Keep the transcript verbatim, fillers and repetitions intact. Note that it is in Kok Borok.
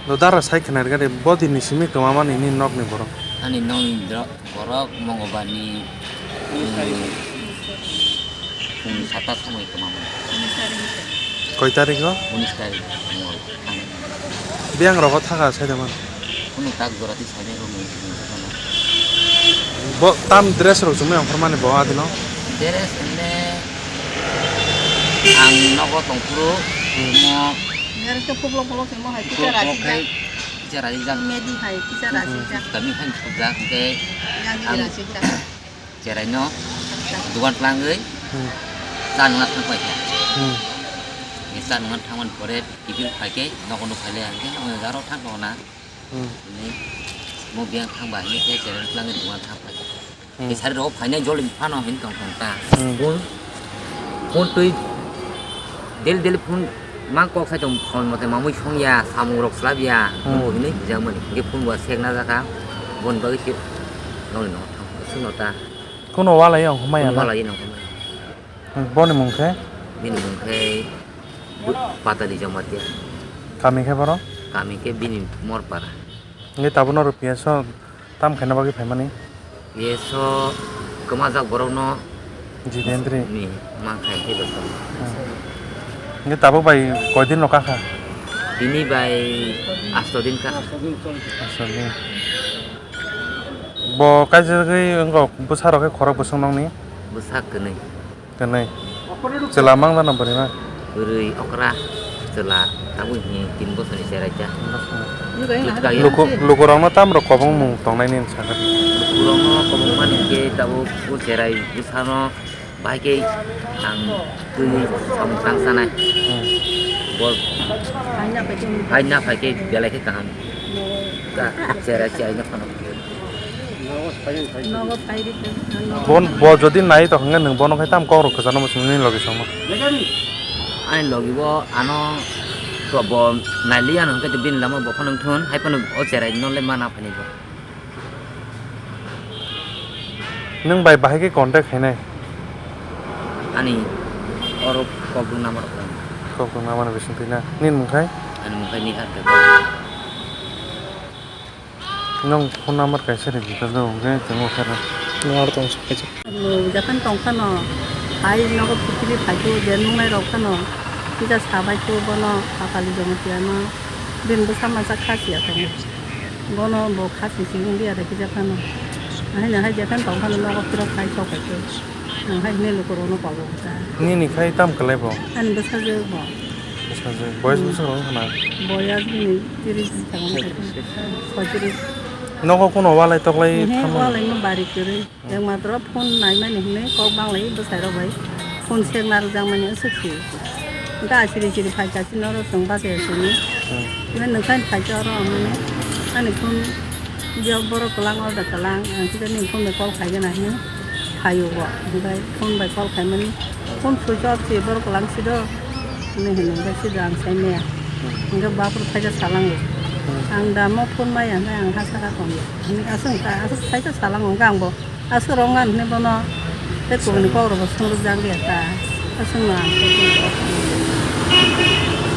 Lo dara sai khna rwgadi, bo dini simi kwmamani nini nokni borok? Ani nokni dro-, borok Mongolbarni, um, pung sata somoi kwmamani. Koi tarik o? Unis tarik, Mongol. Biyang rogo thaka sai da man. Kunu tak jora ti sai rok ni. Bo tam dress rok chumui ongkhormani bo adino? Dress emne ang nogo tongphuru. Hmm. Mo dress to phublok phublok se mo hai kisa rasi jak. Kisa rasi jak. Medi hai kisa rasi jak. Kami hai khubjak hingke. Yang ang rasi jak. Cherai no dugan tlangwi. Hmm. Cha nungna thang paikha. Hmm. Ni cha nungna thangmani pore tiffin phaikhe nogo nuk phaile hingke nogo jaro thang tongna. Hmm. Ni mo biyang thangba hingke cherai no tlangwi dugan thang paikha. Hmm. Ni sari rok phainai jol phano hin tong tong ta. Hmm. Phone, phone twi daily daily phone mang kok sai tong phone mote mamui songya samung rok slabya. Hmm. Mo hinwi hijakmani hingke phone bo sek na jakha. Bon bagwi se nokni nogo thang sung no ta. Kuno walai ang humai Kuno ala. Walai nang humai. Hmm, boni mung khe? Bini mung khe Bu-, Patali Jamatia. Kami khe boro? Kami khe bini Morpara. Nge tabuk norok P S o tam khaina bagwi phaimani? P S o kwmajak borokno Jitendri. Ni mang khai khe bwswk. Hmm. Nge tabuk bai koi din rok kakha? Bini bai asto din ka. Asto din. Bo kaisa khe wngkha bwsa rok khe khorok bwswk nokni? Bwsa kwnwi. Kwnwi. Chwla mang dano bwrwi ma? Bwrwi okra chwla tabuk hini tin bosorni cherai ta. Luku, lukurokno tam rok kobong mung tongnai nini sakha? Lukurokno kobong mani khe tabuk o cherai bwsano. Bahai khe ang twi samung tang sanai. Hmm. Bo hai na phai khe belai khe kaham. Ka chera chai na phano. Bon bo jodi nai to hwnga nwng bono khai tam kok rok kwchangma simi nini logi songno. Ani logi bo ano to bo nai liya no hwnkhe bini lama bo phano thun hai phano o cherai no le mana phani bo. Nwng bai bahai khe contact khainai? Ani oro kokdung number rok. Kokdung number bising twi na. Nini mung khai? Ani mung khai Nihar Debbarma. Nwng phone number kaisa rwdi ta, nwng hwnkhe chwngno khe rw. Nwng aro tong sok kaisa. Nwng jephanu tong phano, hai nogo phutiri phai khe je nungnai rok phano, kisa sabai khe bono Patali Jamatia no, bini bwsa masa Khasiya tongo. Bono bo khasi si wngya rw kisa phano. Haino hai jephanu tong phano nogo phirok phai sok hai khe. Ang hai hwnwi lukurokno kobo bwsa. Nini khai tam kwlai bo? Ani bwsajwk bo. Bwsajwk. Boyes bwsajwk wng khna? Boyes bini tiris bwskango wng kha. Soitrish. Nogo kuno walai toklai tamo? Walai no bari kwrwi. Ekmatro phone naimani hwnwi kok banglai bwsai rok bai phone sek narwkjak mani aswk si. Hwnkhe asiri siri phai kha chini oro chwng bachai sini. Hmm. Hwnkhe nwng khai phai khe oro ang mani ani phone borok kwlang order kwlang ang kisa nini phone bai call khai gana hwnwi phaio bo. Hwnkhe phone bai call khai mani phone switch off si borok kwlang si do hwnwi hwnwi hwnkhe si do ang sai maya. Hwnkhe bafru phai khe salango. Hmm. Ang da mo phone maya hwnwi ang ha saka tongo. Hwnwi aswk wngkha aswk sai khe salango hwnkhe ang bo. Aswk rok ngan hwnwi bono tei kubuni kok rok bo swngrwk jak liya ta. Aswk no ang tei kubuni kok swngrwk.